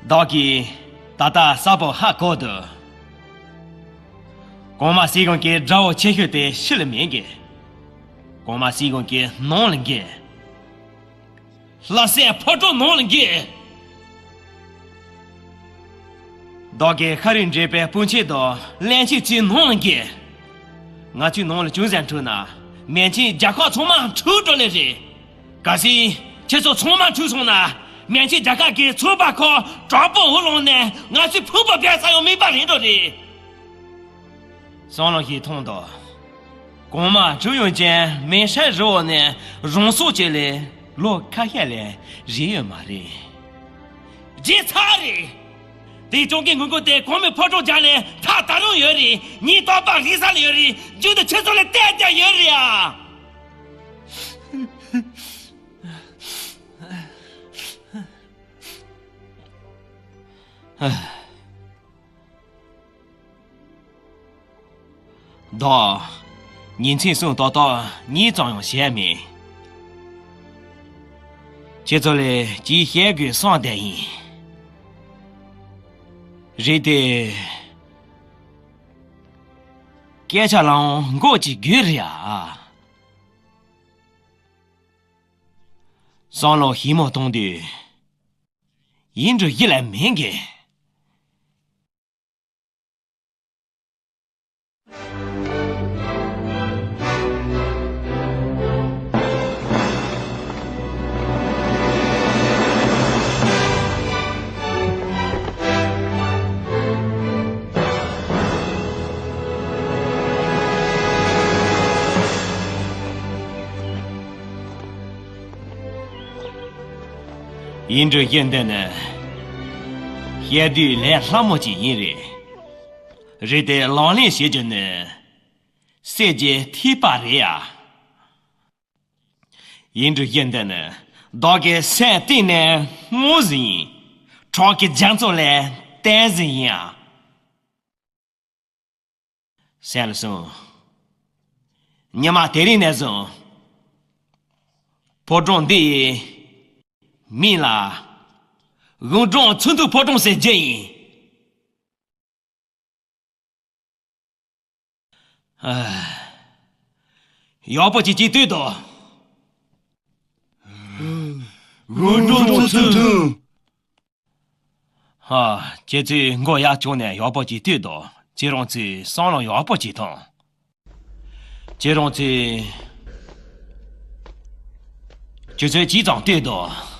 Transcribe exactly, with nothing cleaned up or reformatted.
བདག་གིས་ད་ལྟ་གསལ་པོ་ཧ་གོ་འདུག་གོང་མ་སྲིད་གོང་གི་དགྲ་བོ་ཆེ་ཤོས་དེ་ཕྱི་ལ་མེད་གི། གོང་མ་སྲིད་གོང་གི་ནང་ལ་འགྱེལ། ལྷ་སའི་ཕོ་བྲང་ནང་ལ་འགྱེལ། བདག་གིས་ཤ་རུས་འདྲེས་པའི་སྤུན་མཆེད་དང་བློན་ཆེན་ཚོའི་ནང་ལ་འགྱེལ། ང་ཚོའི་ནང་ལ་ཅུང་ཟད་འཁྲུག་ན་མན་ཆད་རྒྱལ་ཁབ་ཚང་མ་འཁྲུག་འགྲོ་ལེ་རེད། གལ་སྲིད་ཁྱེད་ཚོ་ཚང་མ་འཁྲུག་སོང་ན་མན་ཆད་རྒྱལ་ཁབ་ཀྱི་ཚོང་པ་ཁག་དྲག་པོ་འོ་ལངས་ནས་ང་ཚོའི་ཕུང་པོ་བརྒལ་ས་ཡང་མེད་པ་རེད་འགྲོ་རེད། སྲང་ལམ་ཞིག་མཐོང་དང་། གོང་མ་ཁྲིམས་ཡོན་ཅན་མེ་ཤ་རི་བོ་ནས་རང་སྲོག་བཅད་ལས་ལོ་ཁ་ཤས་ལས་རེད་ཡོད་མ་རེད། རྗེས་ཚར་རེད། དེ་ཅང་གི་ངུ་གུ་དེ་གོང་མའི་ཕོ་བྲང་རྒྱབ་ལས་ཐག་ད་རུང་ཡོད་རེད། ཉིན་རྟག་པར་རིག་ས་ལ་ཡོད་རེད། རྒྱུན་དུ་ཁྱེད་ཚོ་ལ་བལྟས་ཀྱང་ཡོད་རེད་ཨ། བདག་ཉིན་མཚན་གསུམ་ཏག་ཏག་གཉིད་ཙམ་ཡང་བྱས་མེད། ཁྱེད་ཚོ་ལ་ཅིག་བཤད་དགོས་བསམ་བསྡད་ཡིན། རེད་དེ། སྐད་ཆ་ལའང་མགོ་ཅིག་དགོས་རེད་ཨ། སྲང་ལམ་ཞིབ་མོ་གཏོང་དུས། ཡིན་འགྲོ་ཡིད་ལ་མེད་གི། ཡིན་འགྲོ་ཡིན་འདི་ནི། བཤད་དུས་ལས་སླ་མོ་ཅིག་ཡིན་རེད། རེད་དེ་ལག་ལེན་བྱེད་རྒྱུ་ནི། གསེར་གྱི་ཐིགས་པ་རེད་ཡ། ཡིན་འགྲོ་ཡིན་འདི་ནི། བདག་གི་སེམས་གཏིང་ནས་སྔོན་བཞིན་ཡིན། ཁྲག་གི་རྒྱ་མཚོ་ལས་བརྟན་བཞིན་ཡིན་ཡ། སེམས་ལ་ཟུངས། ཉི་མ་དེ་རིང་ནས་བཟུང་། ཕོ་བྲང་འདི་ཡི་མིང་ལ། དགུང་གྲངས་ཚུན་ཐུག་ཕོ་བྲང་ཟེར་རྒྱུ་ཡིན། ཡག་པོ་ཅིག་ཅིག་ལྟོས་དང་། དགུང་གྲངས་ཚུན་ཐུག་ཧ། ཁྱེད་ཚོས་མགོ་ཡར་བཀྱགས་ནས་ཡག་པོ་ཅིག་ལྟོས་དང་། ཁྱེད་རང་ཚོས་བསམ་བློ་ཡག་པོ་ཅིག་ཐོངས། ཁྱེད་རང་ཚོས་ཁྱེད་ཚོས་ཅིག་ཙམ་ལྟོས་དང་།